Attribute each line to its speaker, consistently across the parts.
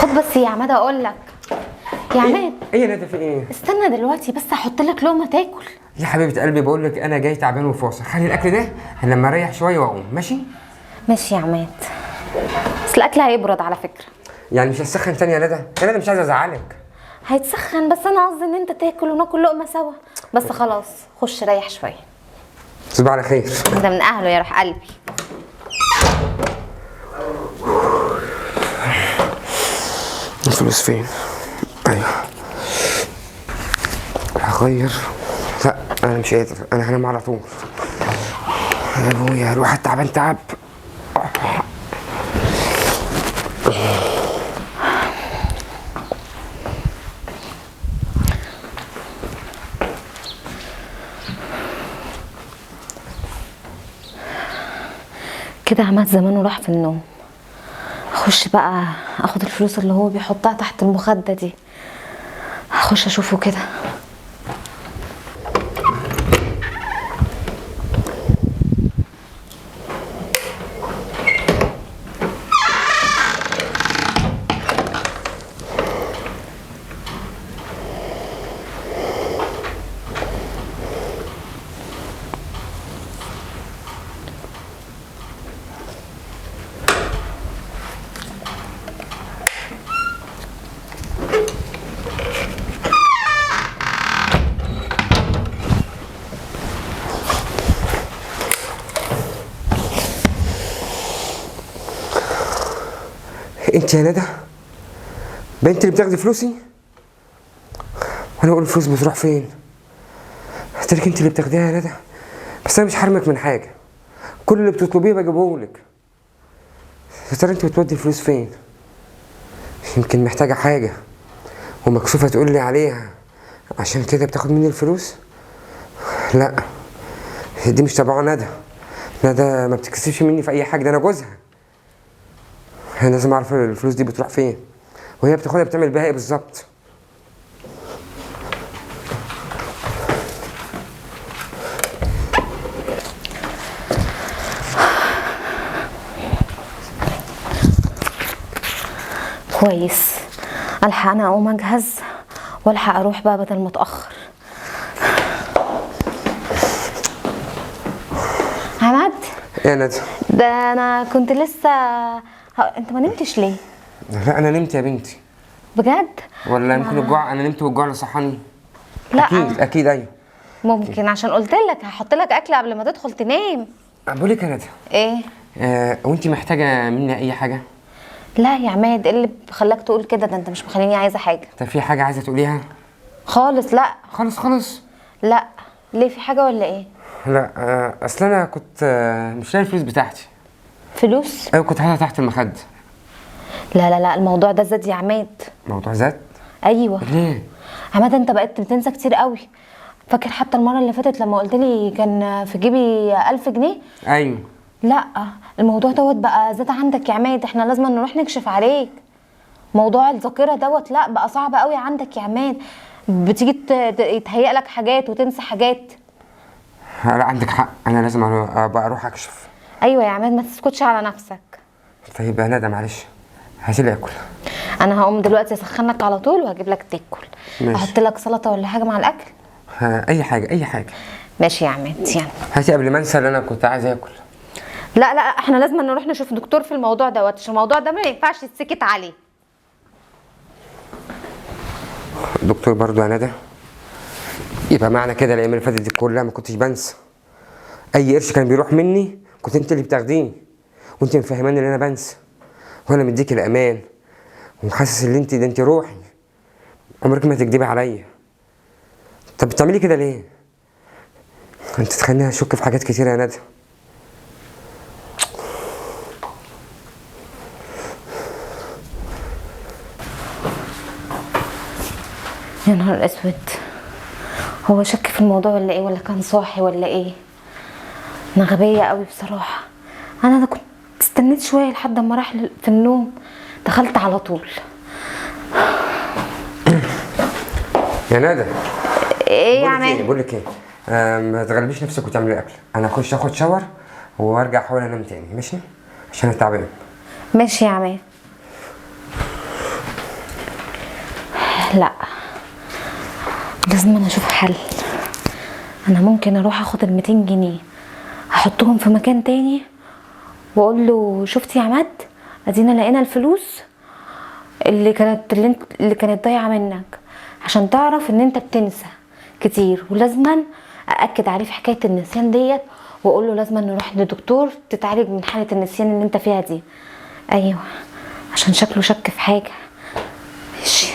Speaker 1: خد بس يا عماد اقول لك يا عماد.
Speaker 2: ايه يا ندى في ايه؟
Speaker 1: استنى دلوقتي بس هحط لك لقمة تاكل.
Speaker 2: يا حبيبه قلبي بقول لك انا جاي تعبان وفاصل، خلي الاكل ده لما اريح شوية واقوم. ماشي؟
Speaker 1: ماشي يا عماد، بس الاكل هيبرد على فكرة.
Speaker 2: يعني مش هتسخن تاني يا ندى؟ يا ندى مش عايز ازعلك.
Speaker 1: هيتسخن، بس انا قصدي ان انت تاكل وناكل لقمة سوا. بس خلاص خش ريح شوية.
Speaker 2: تصبح على خير.
Speaker 1: ده من اهله يا روح قلبي.
Speaker 2: الفلوس فين؟ ايوه هغير. لا انا مش قادر، انا هنام على طول. يا ابويا الواحد تعبان تعب.
Speaker 1: كده عماد زمانه راح في النوم. اخش بقى اخد الفلوس اللي هو بيحطها تحت المخدة دي، اخش اشوفه كده.
Speaker 2: انت يا ندى بنت اللي بتاخدي فلوسي؟ وانا اقول الفلوس بتروح فين؟ قلت انت اللي بتاخديها يا ندى، بس انا مش حارمك من حاجة، كل اللي بتطلبيه بجيبهولك. يا ترى انت بتودي الفلوس فين؟ يمكن محتاجه حاجة ومكسوفه تقول لي عليها، عشان كده بتاخد مني الفلوس؟ لا دي مش تبع ندى، ندى ما بتكسبش مني في اي حاجة، ده انا جوزها. انا لازم اعرف الفلوس دي بتروح فين، وهي بتاخدها بتعمل بيها ايه بالظبط.
Speaker 1: كويس، الحق انا اقوم اجهز والحق اروح بقى بدل ما اتاخر. عماد.
Speaker 2: ايه يا ندى؟
Speaker 1: ده انا كنت لسه انت ما نمتش ليه؟
Speaker 2: لا انا نمت يا بنتي.
Speaker 1: بجد؟
Speaker 2: ولا يمكن الجوع، انا نمت والجوع اللي صحاني.
Speaker 1: لا
Speaker 2: اكيد اكيد ايوه
Speaker 1: ممكن، عشان قلت لك هحط لك اكل قبل ما تدخل تنام.
Speaker 2: بقول لك يا ندى.
Speaker 1: ايه؟
Speaker 2: وانت محتاجه مني اي حاجة؟
Speaker 1: لا يا عماد، ايه اللي خلاك تقول كده؟ ده انت مش مخليني عايزه حاجة.
Speaker 2: طب في حاجة عايزه تقوليها؟
Speaker 1: خالص لا.
Speaker 2: خالص خالص؟
Speaker 1: لا. ليه، في حاجة ولا ايه؟
Speaker 2: لا اصل انا كنت مش لاقي الفلوس بتاعتي.
Speaker 1: فلوس؟
Speaker 2: ايوه كنت حاططها تحت المخدة.
Speaker 1: لا لا لا الموضوع ده زاد يا عماد.
Speaker 2: موضوع زاد؟
Speaker 1: ايوه.
Speaker 2: ليه؟
Speaker 1: عماد انت بقيت بتنسى كتير قوي. فاكر حتى المرة اللي فاتت لما قلت لي كان في جيبي 1000 جنيه؟
Speaker 2: ايوه.
Speaker 1: لا الموضوع دوت بقى زاد عندك يا عماد، احنا لازم نروح نكشف عليك. موضوع الذاكرة دوت لا بقى صعب قوي عندك يا عماد، بتيجي يتهيأ لك حاجات وتنسى حاجات.
Speaker 2: لا عندك حق، انا لازم ابقى اروح اكشف.
Speaker 1: ايوه يا عماد ما تسكتش على نفسك.
Speaker 2: طيب يا ندى معلش هاتي لي اكل.
Speaker 1: انا هقوم دلوقتي اسخن لك على طول وهجيب لك تاكل. احط لك سلطة ولا حاجة مع الاكل؟
Speaker 2: اي حاجة اي حاجة.
Speaker 1: ماشي يا عماد يلا.
Speaker 2: هاتي قبل ما انسى اللي انا كنت عايز اكل.
Speaker 1: لا لا احنا لازم نروح نشوف دكتور في الموضوع دوت، عشان الموضوع ده ما ينفعش يتسكت عليه.
Speaker 2: دكتور برضو يا ندى؟ يبقى معنى كده الايام اللي فاتت دي كلها ما كنتش بنسى. اي قرش كان بيروح مني كنت انت اللي بتاخديه، وانت مفهماني ان انا بنسى، وانا مديك الامان وحاسس ان انت ده انت روحي، عمرك ما تكدبي عليا. طب بتعملي كده ليه؟ انت تخليني اشك في حاجات كتير يا ندى.
Speaker 1: يا نهار اسود، هو شك في الموضوع ولا ايه؟ ولا كان صاحي ولا ايه؟ انا غبية قوي بصراحة. انا كنت استنيت شوية لحد ما راح في النوم، دخلت على طول.
Speaker 2: يا ندى.
Speaker 1: ايه يا عماد؟
Speaker 2: بقول لك ايه، ما تغلبيش نفسك وتعملي اكل، انا اخش اخد شاور وارجع احاول انام تاني، ماشي؟ عشان انا تعبان.
Speaker 1: ماشي يا عماد. لا لازم انا اشوف حل. انا ممكن اروح اخد ال 200 جنيه احطهم في مكان تاني واقول له شفتي يا عماد ادينا لقينا الفلوس اللي كانت ضايعة منك، عشان تعرف ان انت بتنسى كتير. ولازما ااكد عليه في حكاية النسيان ديت، واقول له لازما نروح لدكتور تتعالج من حاله النسيان اللي انت فيها دي. ايوه عشان شكله شك في حاجة. ماشي.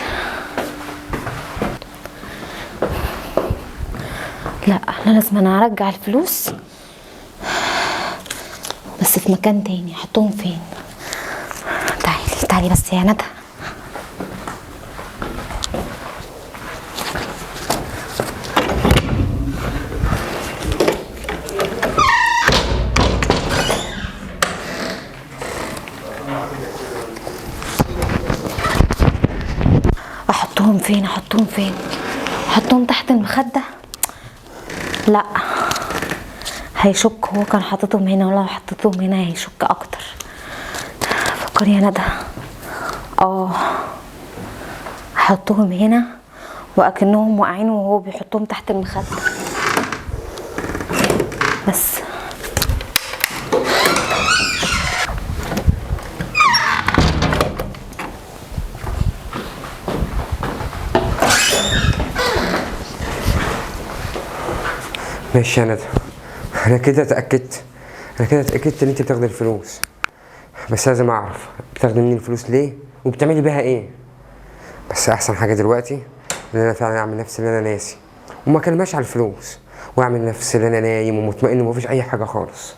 Speaker 1: لا انا لازم انا ارجع الفلوس بس في مكان تاني. احطهم فين؟ تعالي تعالي بس يا ندى. احطهم فين؟ احطهم فين؟ احطهم تحت المخدة؟ لا هيشك، هو كان حاططهم هنا، ولو حطيتهم هنا هيشك اكتر. فكري يا ندى. احطهم هنا واكنهم واقعين وهو بيحطهم تحت المخدة بس.
Speaker 2: ماشي يا ندى، انا كده اتاكدت، ان انت بتاخدي الفلوس، بس لازم اعرف بتاخدي مني الفلوس ليه وبتعملي بيها ايه. بس احسن حاجة دلوقتي ان انا فعلا اعمل نفسي اللي انا ناسي وما اكلمهاش على الفلوس، واعمل نفسي اللي انا نايم ومطمئن ومفيش اي حاجة خالص.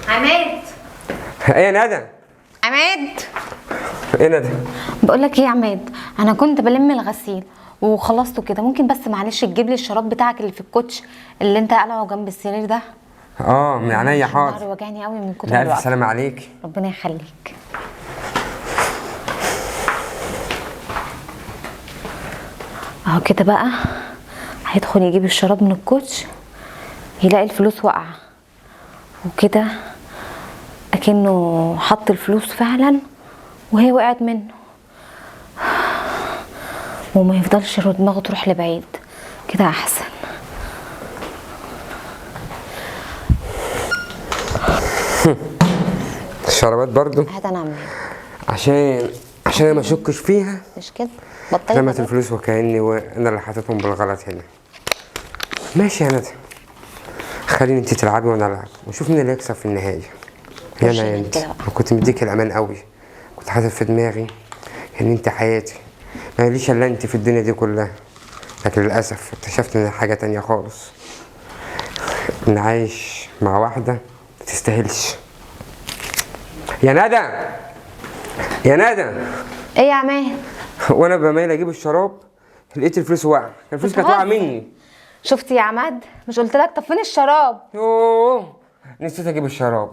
Speaker 1: عماد.
Speaker 2: ايه يا ندى؟
Speaker 1: عماد.
Speaker 2: ايه يا ندى؟
Speaker 1: بقول لك ايه يا عماد، انا كنت بلم الغسيل وخلصته كده، ممكن بس معلش تجيب لي الشراب بتاعك اللي في الكوتش اللي انت قلعه جنب السرير ده؟
Speaker 2: من عينيا، حاضر.
Speaker 1: ظهري وجعني قوي من كتر
Speaker 2: الف
Speaker 1: الوقت.
Speaker 2: سلامه عليك.
Speaker 1: ربنا يخليك. اهو كده بقى هيدخل يجيب الشراب من الكوتش يلاقي الفلوس واقعه، وكده اكنه حط الفلوس فعلا وهي وقعت منه، وما يفضلش دماغه تروح لبعيد كده احسن.
Speaker 2: الشرابات برضو
Speaker 1: هات انا اعملها
Speaker 2: عشان انا ما اشكش فيها.
Speaker 1: مش كده؟ بطلت
Speaker 2: رمت الفلوس وكاني انا اللي حاططهم بالغلط هنا. ماشي يا ندى، خليني انت تلعبي وانا العب ونشوف مين اللي يكسب في النهاية. يا انا يا انت. كنت مديك الامان قوي، كنت حاطط في دماغي ان انت حياتي، ماليش الا انت في الدنيا دي كلها، لكن للاسف اكتشفت ان حاجة تانية خالص، ان عايش مع واحدة ما تستاهلش. يا ندى، يا ندى.
Speaker 1: ايه يا عماد؟
Speaker 2: وانا بميل اجيب الشراب لقيت الفلوس واقعه، الفلوس كانت واقعه مني.
Speaker 1: شفتي يا عماد؟ مش قلت لك طب فين الشراب؟
Speaker 2: يوه نسيت اجيب الشراب.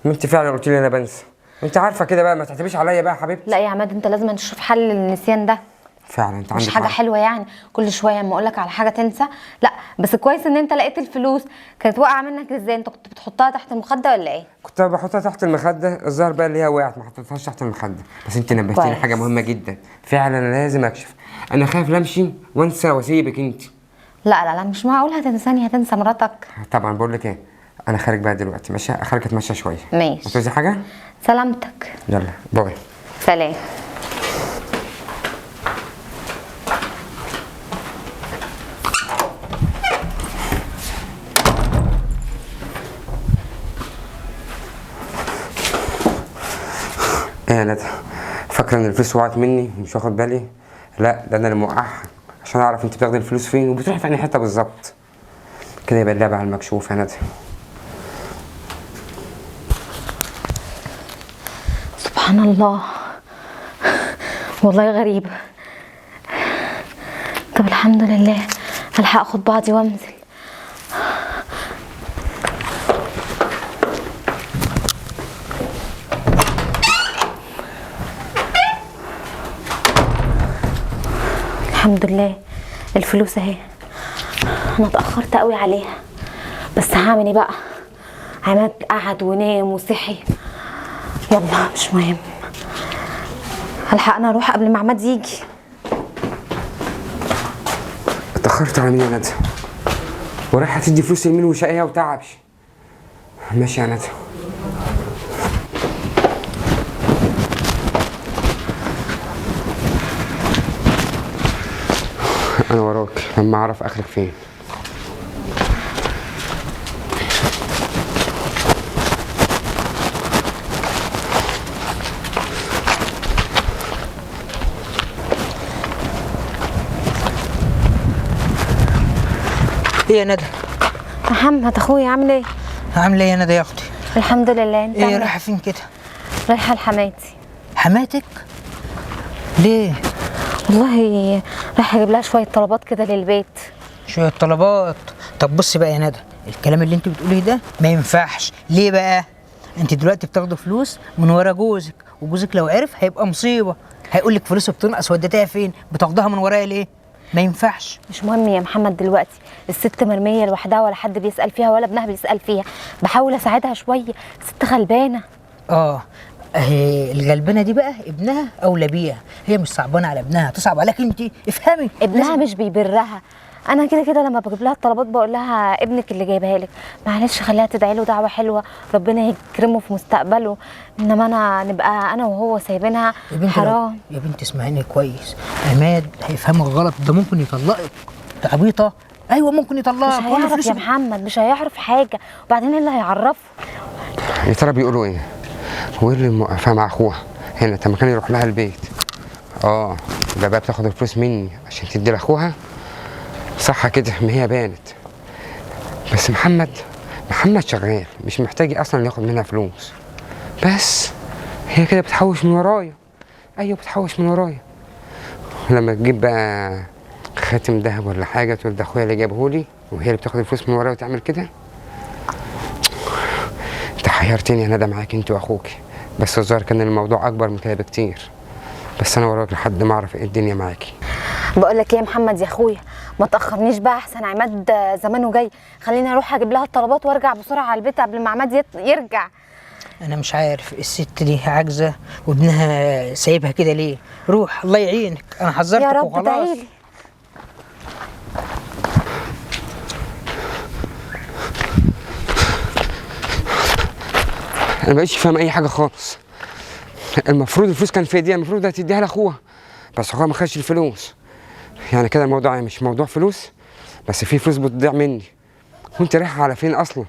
Speaker 2: انت فعلا قلت لي انا بنسى، انت عارفه كده بقى، ما تعتبيش عليا بقى يا حبيبتي.
Speaker 1: لا يا عماد انت لازم تشوف حل للنسيان ده.
Speaker 2: فعلا انت عندك
Speaker 1: مش حاجة حلوة يعني كل شوية اما اقول لك على حاجة تنسى. لا بس كويس ان انت لقيت الفلوس، كانت واقعه منك ازاي؟ انت كنت بتحطها تحت المخدة ولا ايه؟
Speaker 2: كنت بحطها تحت المخدة، الظاهر بقى اللي هي وقعت ما حطيتهاش تحت المخدة. بس انت نبهتيني حاجة مهمة جدا، فعلا انا لازم اكشف. انا خايف لا امشي وانسى واسيبك انت.
Speaker 1: لا لا لا مش معقول هتنساني، هتنسى مراتك؟
Speaker 2: طبعا. بقول لك ايه، انا خارج بقى دلوقتي، ماشي؟ خارج اتمشى شوية.
Speaker 1: ماشي.
Speaker 2: هتعوزي حاجة؟
Speaker 1: سلامتك.
Speaker 2: يلا باي.
Speaker 1: سلام.
Speaker 2: ايه يا ندى، فاكره ان الفلوس وقعت مني ومش واخد بالي؟ لا ده انا اللي موقعها عشان اعرف انت بتاخدي الفلوس فين وبتروحي في انهي حتة بالظبط. كده يبقى اللعبة على المكشوف يا ندى.
Speaker 1: سبحان الله، والله غريبة. طب الحمد لله هلحق اخد بعضي وانزل. الحمد لله الفلوس اهي. انا اتاخرت قوي عليها بس هعمل ايه بقى؟ عماد قعد ونام وصحي، يلا مش مهم، هلحق انا اروح قبل ما عماد يجي.
Speaker 2: اتأخرت على مين يا ندى؟ ورايحة تدي فلوس لمين وشقية وتعبش؟ ماشي يا ندى. أنا وراك لما أعرف آخرك فين.
Speaker 3: ايه يا ندى؟
Speaker 1: محمد اخويا عامل ايه؟
Speaker 3: عامله ايه يا ندى يا اختي؟
Speaker 1: الحمد لله. انت
Speaker 3: ايه رايحة فين كده؟
Speaker 1: رايحة لحماتي.
Speaker 3: حماتك؟ ليه؟
Speaker 1: والله رايحة اجيب لها شوية طلبات كده للبيت.
Speaker 3: شوية طلبات؟ طب بصي بقى يا ندى، الكلام اللي انت بتقوليه ده ما ينفعش. ليه بقى؟ انت دلوقتي بتاخدي فلوس من ورا جوزك، وجوزك لو عرف هيبقى مصيبة، هيقول لك فلوسه بتنقص وديتها فين؟ بتاخدها من ورايا ليه؟ ما ينفعش.
Speaker 1: مش مهم يا محمد دلوقتي، الست مرمية لوحدها ولا حد بيسال فيها ولا ابنها بيسال فيها، بحاول اساعدها شوية، الست غلبانه.
Speaker 3: اه اهي الغلبانه دي بقى ابنها اولى بيها، هي مش صعبانه على ابنها، تصعب عليك انت، افهمي.
Speaker 1: ابنها مش بيبرها، انا كده كده لما بجيب لها الطلبات بقول لها ابنك اللي جايبها لك، معلش خليها تدعي له دعوه حلوة ربنا يكرمه في مستقبله، انما انا نبقى انا وهو سايبينها حرام.
Speaker 3: يا بنت اسمعيني كويس، عماد هيفهمك غلط، ده ممكن يطلقك. انت عبيطه؟ ايوه ممكن يطلقك.
Speaker 1: مش هيعرف يا محمد، مش هيعرف حاجة، وبعدين ايه اللي هيعرفه؟
Speaker 2: يا ترى بيقولوا ايه؟ هو ايه اللي موقفها مع اخوها هنا؟ طب ما كان يروح لها البيت. اه ده بقى بتاخد الفلوس مني عشان تدي لاخوها؟ صح كده، ما هي بانت. بس محمد شغال، مش محتاج اصلا ياخد منها فلوس، بس هي كده بتحوش من ورايا. ايوه بتحوش من ورايا. لما تجيب بقى خاتم ذهب ولا حاجة تقول ده اخويا اللي جابهولي، وهي اللي بتاخد الفلوس من ورايا وتعمل كده. انت حيرتني يا ندى معاك انت واخوك، بس الظاهر كان الموضوع اكبر من كده بكتير. بس انا وراك لحد ما اعرف ايه الدنيا معاكي.
Speaker 1: بقول لك ايه يا محمد يا اخويا، ما تاخرنيش بقى احسن عماد زمانه جاي، خليني اروح اجيب لها الطلبات وارجع بسرعة على البيت قبل ما عماد يرجع.
Speaker 3: انا مش عارف الست دي عاجزه وابنها سايبها كده ليه؟ روح الله يعينك، انا حذرتك
Speaker 1: يا رب
Speaker 3: وخلاص.
Speaker 1: تعيلي.
Speaker 2: انا مبقتش فاهم اي حاجة خالص. المفروض الفلوس كان في ايديها، المفروض هتديها لاخوها، بس اخوها ما خدش الفلوس. يعني كده الموضوع مش موضوع فلوس، بس في فلوس بتضيع مني. وانت رايحة على فين اصلا؟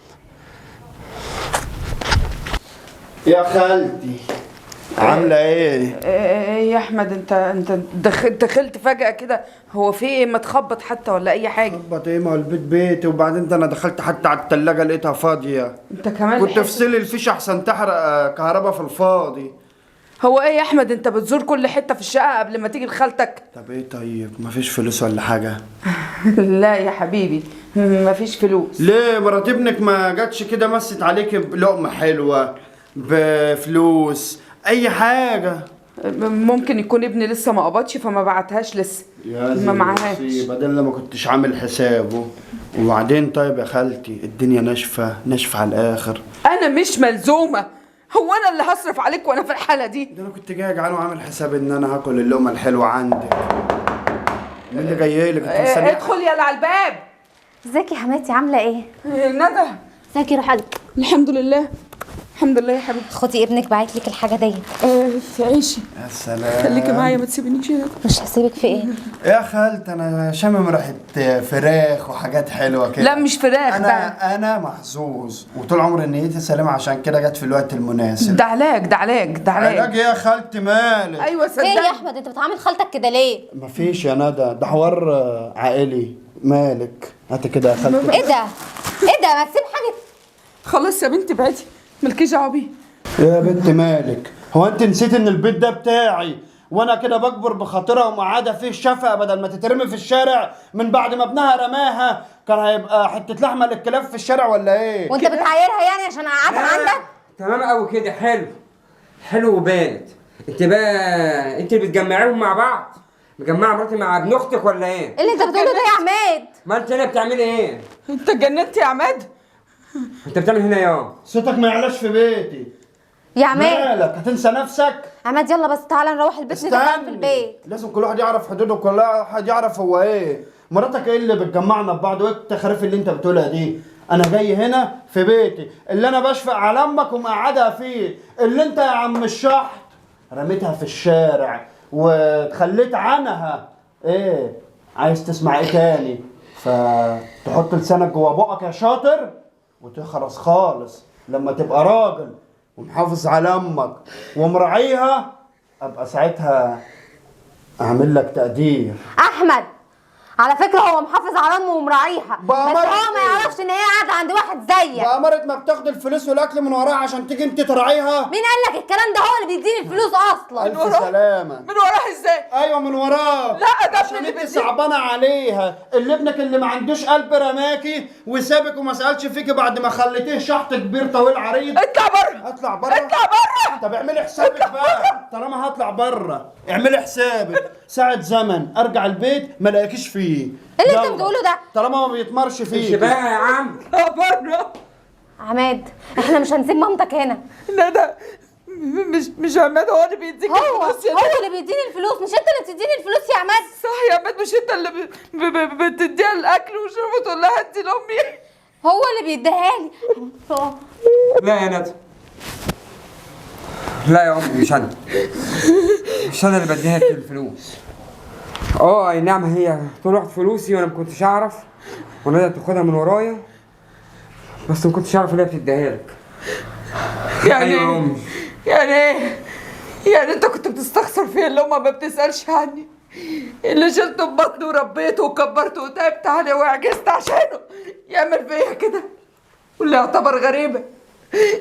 Speaker 4: يا خالتي عامله ايه؟
Speaker 5: ايه يا احمد، انت دخلت فجأة كده، هو في ايه؟ ما تخبط حتى ولا اي حاجة.
Speaker 4: خبط ايه؟ ما هو البيت بيتي، وبعدين ده انا دخلت حتى على التلاجة لقيتها فاضية.
Speaker 5: انت كمان
Speaker 4: كنت افصلي الفيش احسن تحرق كهرباء في الفاضي.
Speaker 5: هو ايه يا احمد، انت بتزور كل حتة في الشقة قبل ما تيجي لخالتك؟
Speaker 4: طب ايه طيب، مفيش فلوس ولا حاجة؟
Speaker 5: لا يا حبيبي مفيش فلوس.
Speaker 4: ليه مرات ابنك ما جاتش كده مست عليك بلقمه حلوة بفلوس اي حاجة؟
Speaker 5: ممكن يكون ابني لسه ما قبضش فما بعتهاش لسه، ما معهاش.
Speaker 4: بدل ما كنتش عامل حسابه. وبعدين طيب يا خالتي الدنيا ناشفة ناشفة على الاخر.
Speaker 5: انا مش ملزومه، هو انا اللي هصرف عليك وانا في الحالة دي؟
Speaker 4: ده انا كنت جاي جعان وعامل حساب ان انا هاكل اللقمة الحلوة عندك. مين اللي جاي لك؟
Speaker 5: ادخل يلا على الباب.
Speaker 1: ازيك يا حماتي عامله ايه؟
Speaker 5: ندى
Speaker 1: ازيك يا روح قلبي؟
Speaker 5: الحمد لله الحمد لله يا حبيبتي.
Speaker 1: خدي ابنك بعت لك الحاجة دي.
Speaker 5: تعيشي.
Speaker 4: يا سلام،
Speaker 5: خليكي معايا ما تسيبنيش.
Speaker 1: مش هسيبك. في ايه؟
Speaker 4: يا خالتي انا شامم ريحه فراخ وحاجات حلوة كده.
Speaker 5: لا مش فراخ.
Speaker 4: انا محظوظ وطول عمري نيتي سليمة، عشان كده جت في الوقت المناسب.
Speaker 5: ده علاج، ده علاج، ده علاج.
Speaker 4: علاج ايه يا خالتي مالك؟
Speaker 5: ايوه صدقني.
Speaker 1: ايه يا احمد انت بتعامل خالتك كده ليه؟
Speaker 4: مفيش يا ندى، ده حوار عائلي. مالك؟ هاتي كده يا خالتي.
Speaker 1: ايه ده؟ ايه ده؟ ما تسيب حاجة.
Speaker 5: خلاص يا بنتي بعدي، مالكيش دعوه بيه.
Speaker 4: يا بنت مالك، هو انت نسيت ان البيت ده بتاعي وانا كده بكبر بخاطرها ومعادة فيه الشفقة بدل ما تترمي في الشارع من بعد ما ابنها رماها؟ كان هيبقى حتة لحمه للكلاب في الشارع ولا ايه؟
Speaker 1: وانت بتعايرها يعني عشان قعدها عندك؟
Speaker 2: تمام قوي كده، حلو حلو وبانت. انت بقى انت اللي بتجمعيهم مع بعض؟ مجمعة مراتي مع ابن اختك ولا ايه؟
Speaker 1: ايه اللي انت بتقوله ده يا عماد؟
Speaker 2: ما انت هنا بتعملي ايه؟
Speaker 5: انت اتجننت يا عماد؟
Speaker 2: انت بتعمل هنا يا
Speaker 4: صوتك ما يعلاش في بيتي
Speaker 1: يا عماد.
Speaker 4: مالك هتنسى نفسك؟
Speaker 1: عماد يلا بس تعالى نروح البيت نتكلم في البيت.
Speaker 4: لازم كل واحد يعرف حدوده وكل واحد يعرف هو ايه. مراتك ايه اللي بتجمعنا ببعض؟ وايه التخاريف اللي انت بتقولها دي؟ انا جاي هنا في بيتي اللي انا بشفق على امك ومقعدها فيه، اللي انت يا عم الشحط رميتها في الشارع وتخليت عنها. ايه عايز تسمع ايه تاني؟ فتحط لسانك جوا بقك يا شاطر وتخلص خالص. لما تبقى راجل ومحافظ على امك ومراعيها ابقى ساعتها اعمل لك تقدير.
Speaker 1: احمد على فكرة هو محافظ على امه ومراعيها، بس هو ما يعرفش ان هي قاعدة عند واحد زيك.
Speaker 4: بأمارة ما بتاخد الفلوس والاكل من وراها عشان تيجي انت تراعيها.
Speaker 1: مين قال لك الكلام ده؟ هو اللي بيديني الفلوس اصلا.
Speaker 4: الف سلامه.
Speaker 5: من وراها ازاي؟
Speaker 4: ايوه من وراك.
Speaker 5: لا ده
Speaker 4: عشان
Speaker 5: ابني
Speaker 4: انت صعبانه عليها، اللي ابنك اللي ما عندوش قلب رماكي وسابك وما سالش فيكي بعد ما خليتيه شحط كبير طويل عريض.
Speaker 5: اطلع بره.
Speaker 4: اطلع بره.
Speaker 5: اطلع بره.
Speaker 4: طب اعملي حسابك بقى، طالما هطلع بره اعملي حسابك ساعة زمن ارجع البيت ما الاقيكيش فيه.
Speaker 1: ايه اللي انت بتقوله ده؟
Speaker 4: طالما ما بيتمرش فيه.
Speaker 2: امشي بقى يا عم.
Speaker 5: اطلع بره.
Speaker 1: عماد احنا مش هنسيب مامتك هنا.
Speaker 5: لا ده مش عماد هو اللي بيديك الفلوس.
Speaker 1: هو اللي بيديني الفلوس، مش انت اللي بتديني الفلوس يا عماد.
Speaker 5: صح يا عماد، مش انت اللي بتديها الاكل والشرب وتقول لها ادي لامي؟
Speaker 1: هو اللي بيديها لي.
Speaker 2: لا يا ندى، لا يا امي، مش انا، مش انا اللي بديها الفلوس. اي نعم هي طلعت فلوسي وانا ما كنتش اعرف، وندى تاخدها من ورايا، بس ما كنتش اعرف ان هي بتديها لك.
Speaker 5: يعني ايه؟ يعني ايه؟ يعني انت كنت بتستخسر فيا اللي امها ما بتسالش عني، اللي شلته ببطني وربيته وكبرته وتعبت عليه وعجزت عشانه يعمل فيا كده، واللي يعتبر غريبة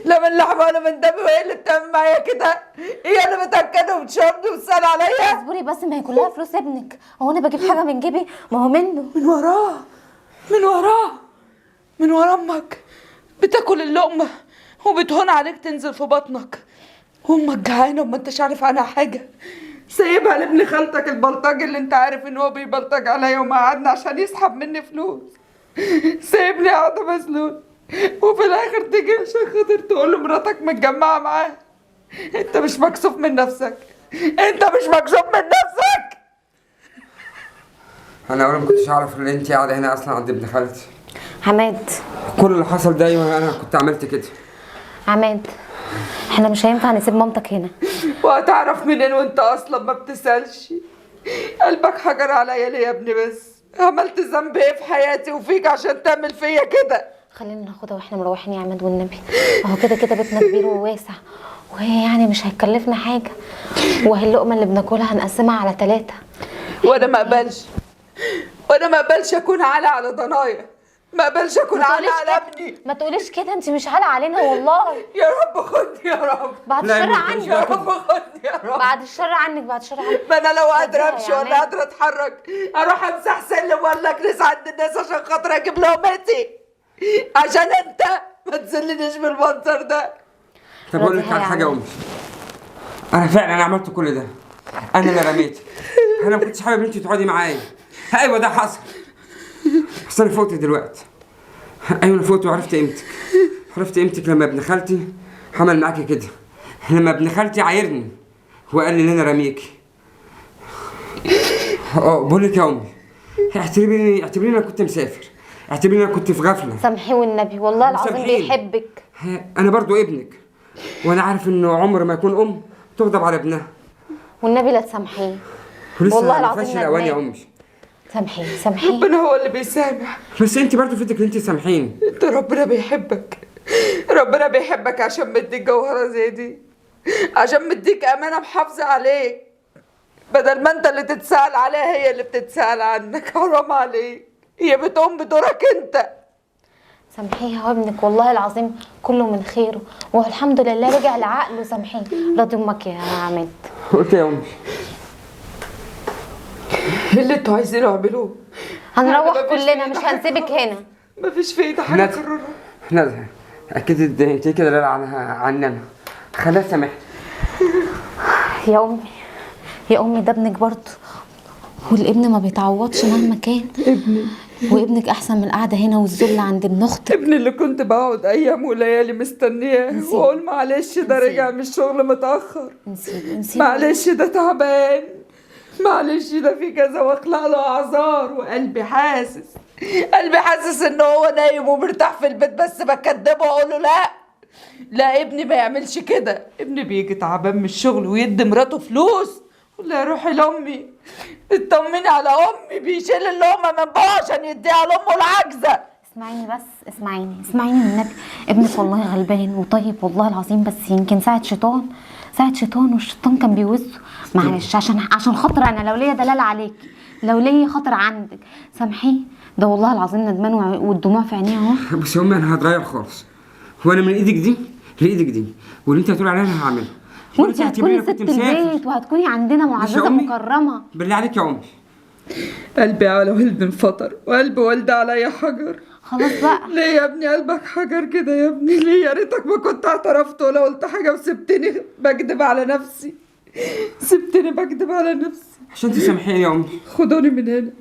Speaker 5: لا من لحمه ولا من دم، وهي اللي بتعمل معايا كده؟ هي اللي بتاكلني وبتشربني وبتسال عليا؟
Speaker 1: اصبري بس، ما هي كلها فلوس ابنك، هو انا بجيب حاجة من جيبي؟ ما هو منه.
Speaker 5: من وراه، من وراه، من ورا امك بتاكل اللقمة وبتهون عليك تنزل في بطنك، وامك جعانة وما انتش عارف عنها حاجة، سايبها لابن خالتك البلطجي اللي انت عارف ان هو بيبلطج عليا ومقعدنا عشان يسحب مني فلوس، سايبني قاعدة مسلول، وفي الاخر تيجي عشان خاطر تقول له مراتك متجمعه معاه. انت مش مكسوف من نفسك؟ انت مش مكسوف من نفسك؟
Speaker 2: انا اول ما كنتش اعرف ان انت قاعدة هنا اصلا عند ابن خالتي.
Speaker 1: عماد
Speaker 2: كل اللي حصل ده ايوه انا كنت عملت كده.
Speaker 1: عماد احنا مش هينفع نسيب مامتك هنا.
Speaker 5: وهتعرف منين وانت اصلا ما بتسالش؟ قلبك حجر عليا ليه يا ابني؟ بس عملت ذنب ايه في حياتي وفيك عشان تعمل فيا كده؟
Speaker 1: خلينا ناخدها واحنا مروحين يا عماد والنبي، اهو كده كده بيتنا كبير وواسع، وهي يعني مش هيكلفنا حاجة، وهي اللقمة اللي بناكلها هنقسمها على 3.
Speaker 5: وانا ما اقبلش، وانا ما اقبلش اكون عالة على ضنايا، ما اقبلش اكون عالة على ابني.
Speaker 1: ما تقوليش كده، انت مش عالة علينا والله.
Speaker 5: يا رب خدني يا رب.
Speaker 1: بعد الشر عنك
Speaker 5: يا رب، خدني يا رب.
Speaker 1: بعد الشر عنك، بعد الشر عنك.
Speaker 5: ما انا لو قادرة امشي ولا قادرة اتحرك اروح امسح سلم ولا اكنس عند الناس عشان خاطر اجيب لقمتي، عشان انت ما تذلنيش بالمنظر ده.
Speaker 2: طب اقول لك على حاجة يا امي، انا فعلا عملت كل ده، انا اللي رميتك، انا ما كنتش حابب ان انت تقعدي معايا. ايوه ده حصل، بس انا فوقت دلوقتي. ايوه انا فوقت وعرفت قيمتك، عرفت قيمتك لما ابن خالتي عمل معاكي كده، لما ابن خالتي عايرني وقال لي ان انا رميكي. بقول لك يا امي، اعتبريني انا كنت مسافر، اعتبريني انا كنت في غفلة.
Speaker 1: سامحيه والنبي، والله العظيم بيحبك.
Speaker 2: انا برضو ابنك، وانا عارف انه عمر ما يكون ام تغضب على ابنها.
Speaker 1: والنبي لا تسامحيه والله العظيم.
Speaker 2: الاوان يا امي،
Speaker 1: سامحيه سامحيه.
Speaker 5: ربنا هو اللي بيسامح،
Speaker 2: بس انت برضو فاتك ان انت سامحيني.
Speaker 5: انت ربنا بيحبك، ربنا بيحبك عشان مديك جوهره زي دي، عشان مديك امانه محافظة عليك، بدل ما انت اللي تتسال عليها هي اللي بتتسال عنك. حرام عليك، هي بتقوم بدورك انت.
Speaker 1: سامحيها ابنك والله العظيم كله من خيره، والحمد لله رجع لعقله. سامحيه. راضي امك يا عماد.
Speaker 2: قلت يا امي
Speaker 5: اللي انتوا عايزينه اعملوه.
Speaker 1: هنروح كلنا، مش هنسيبك هنا.
Speaker 5: مفيش في ايدي حاجة اكررها.
Speaker 2: ندى اكيد انت كده لا عننا. خلاص سامحتي
Speaker 1: يا امي، يا امي ده ابنك برضه، والابن ما بيتعوضش مهما كان.
Speaker 5: ابني
Speaker 1: وابنك احسن من القعدة هنا والذل عند ابن اختك.
Speaker 5: ابني اللي كنت بقعد ايام وليالي مستنياه واقول معلش ده رجع من الشغل متاخر، معلش ده تعبان، معلش ده في كذا، واخلق له اعذار. وقلبي حاسس، قلبي حاسس ان هو نايم ومرتاح في البيت، بس بكدبه واقول له لا لا ابني ما يعملش كده. ابني بيجي تعبان من الشغل ويدي مراته فلوس، ولا روحي لامي اطمني على امي، بيشيل اللقمة من بقه عشان يديها لامه العجزة.
Speaker 1: اسمعيني بس، اسمعيني اسمعيني والنبي، ابنك والله غلبان وطيب والله العظيم، بس يمكن ساعة شيطان، ساعة شيطان، والشيطان كان بيوزه. معلش عشان خاطر انا، لو ليا دلالة عليك، لو ليا خاطر عندك، سامحيه ده والله العظيم ندمان والدموع في عينيه اهو.
Speaker 2: بس يا امي انا هتغير خالص، هو انا من ايدك دي لايدك دي، واللي انت هتقول عليها انا هعملها.
Speaker 1: وانت هتكوني ست البيت وهتكوني عندنا معززه مكرمة.
Speaker 2: بالله عليك يا امي.
Speaker 5: قلبي على ولد انفطر، وقلب والدي عليا حجر.
Speaker 1: خلاص بقى.
Speaker 5: ليه يا ابني قلبك حجر كده يا ابني؟ ليه؟ يا ريتك ما كنت اعترفت ولا قلت حاجة وسبتني بكدب على نفسي، سبتني بكدب على نفسي.
Speaker 2: عشان تسامحيني يا امي.
Speaker 5: خدوني من هنا،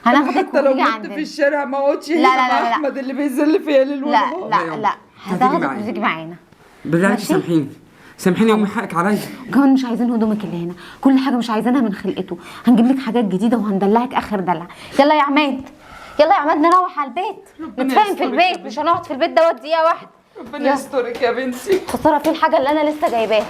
Speaker 1: هناخدك
Speaker 5: حتى لو
Speaker 1: ونيجي
Speaker 5: مت
Speaker 1: عندنا
Speaker 5: في الشارع ما اقعدش هنا
Speaker 1: لا لا
Speaker 5: مع
Speaker 1: لا لا.
Speaker 5: احمد اللي بيذل فيا ليل
Speaker 1: لا
Speaker 5: ونهار.
Speaker 1: لا لا،
Speaker 2: هتيجي
Speaker 1: هتاخدك
Speaker 2: معايا.
Speaker 1: وتيجي معانا.
Speaker 2: بالله عليك
Speaker 1: ماشي؟
Speaker 2: سامحيني، سامحيني يا امي، حقك عليا.
Speaker 1: وكمان مش عايزين هدومك اللي هنا، كل حاجة مش عايزينها من خلقته، هنجيب لك حاجات جديدة وهندلعك اخر دلع. يلا يا عماد، يلا يا عماد نروح على البيت، نتفاهم في البيت، مش هنقعد في البيت دوت دقيقة واحدة.
Speaker 5: ربنا يسترك يا بنتي.
Speaker 1: خسارة في الحاجة اللي انا لسه جايباها.